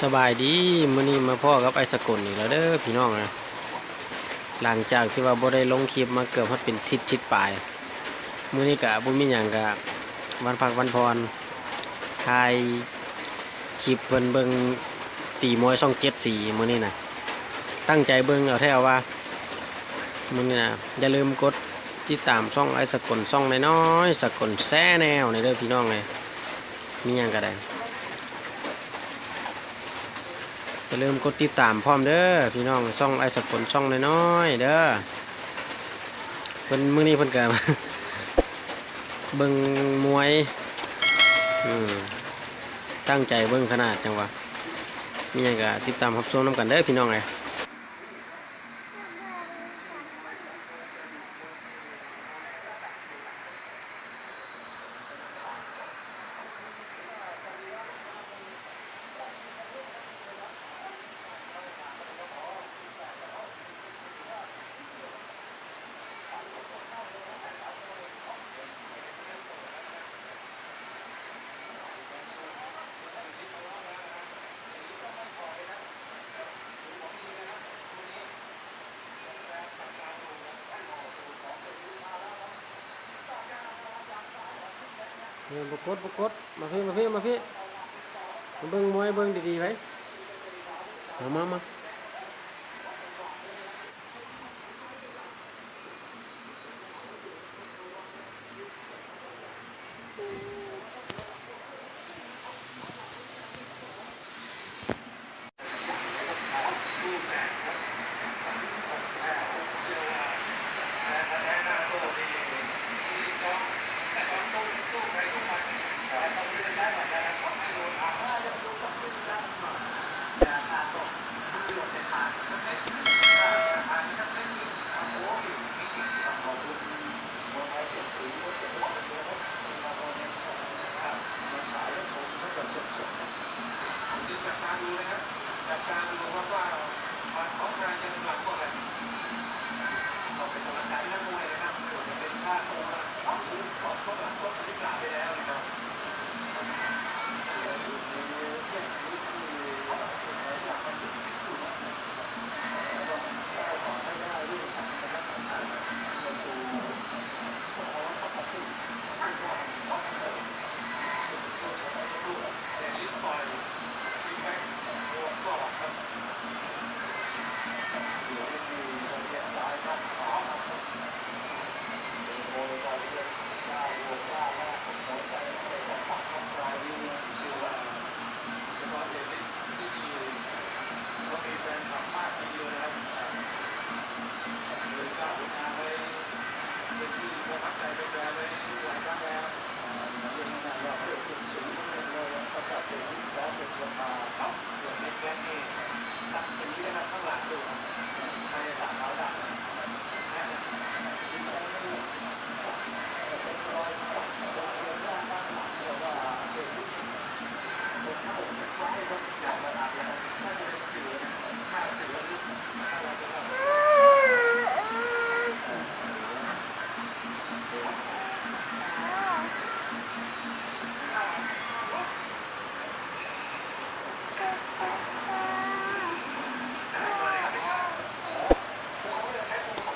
ສະບາຍດີ ມື້ນີ້ມາພໍ້ກັບອ້າຍສະກົນອີກແລ້ວເດີພີ່ນ້ອງເອີຍ. ຫຼັງຈາກທີ່ວ່າບໍ່ໄດ້ລົງຄລິບມາເກືອບຮອດເປັນທິດ ທິດປາຍ, ມື້ນີ້ກະບໍ່ມີຫຍັງ ກະວັນພັກວັນຜ່ອນ ຖ່າຍຄລິບເພິ່ນເບິ່ງຕີມວຍຊ່ອງເຈັດສີມື້ນີ້ນະ. ຕັ້ງໃຈເບິ່ງເອົາແທ້ເອົາວ່າມື້ນີ້ນະ. ຢ່າລືມກົດຕິດຕາມຊ່ອງອ້າຍສະກົນ ຊ່ອງນ້ອຍໆ ສະກົນແຊນແນວ ນີ້ເດີພີ່ນ້ອງເອີຍ. ມີຫຍັງກະໄດ້ ຢ່າລືມກົດຕິດຕາມພ້ອມເດີພີ່ນ້ອງ ຊ່ອງອ້າຍສະກົນ ຊ່ອງນ້ອຍໆເດີ. ເພິ່ນ ມື້ນີ້ເພິ່ນກະເບິ່ງມວຍ ອືມ ຕັ້ງໃຈເບິ່ງຂະໜາດ ຈັ່ງວ່າ ມີຫຍັງກະຕິດຕາມຮັບຊົມນຳກັນເດີພີ່ນ້ອງເອີຍ. ເອີ ບໍ່ກົດ ບໍ່ກົດ ມາພີ້ ມາພີ້ ມາພີ້ ມາເບິ່ງມວຍ ເບິ່ງດີໆໄວ້ ມາ ມາ ມາ.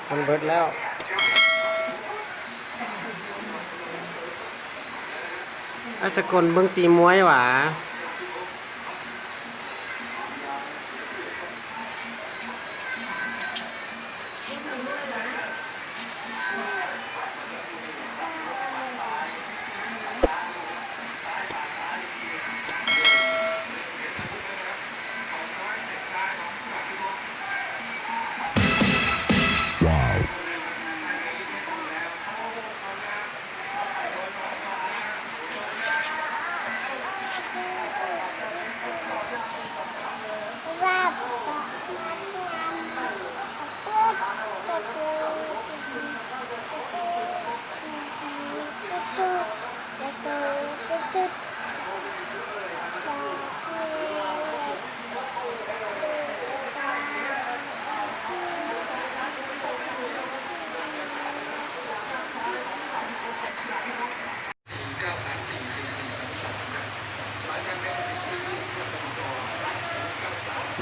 ມັນເບິດແລ້ວ. ອາດຈະກົນເບິ່ງຕີມວຍຫວາ.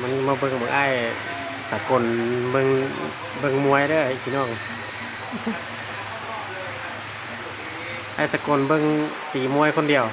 ມື້ນີ້ມາເບິ່ງບັກອ້າຍສາກົນ ເບິ່ງ ເບິ່ງມວຍເດີພີ່ນ້ອງ. ອ້າຍສາກົນເບິ່ງຕີມວຍຄົນດຽວ.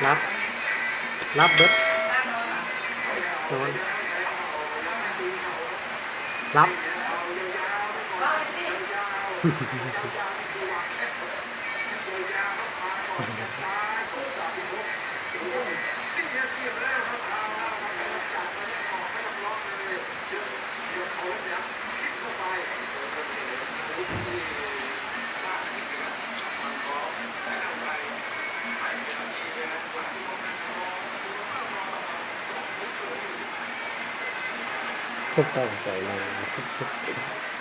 ຫຼັບ ຫຼັບເບິດ ນອນ ຫຼັບ. ຕັ້ງໃຈນອນ.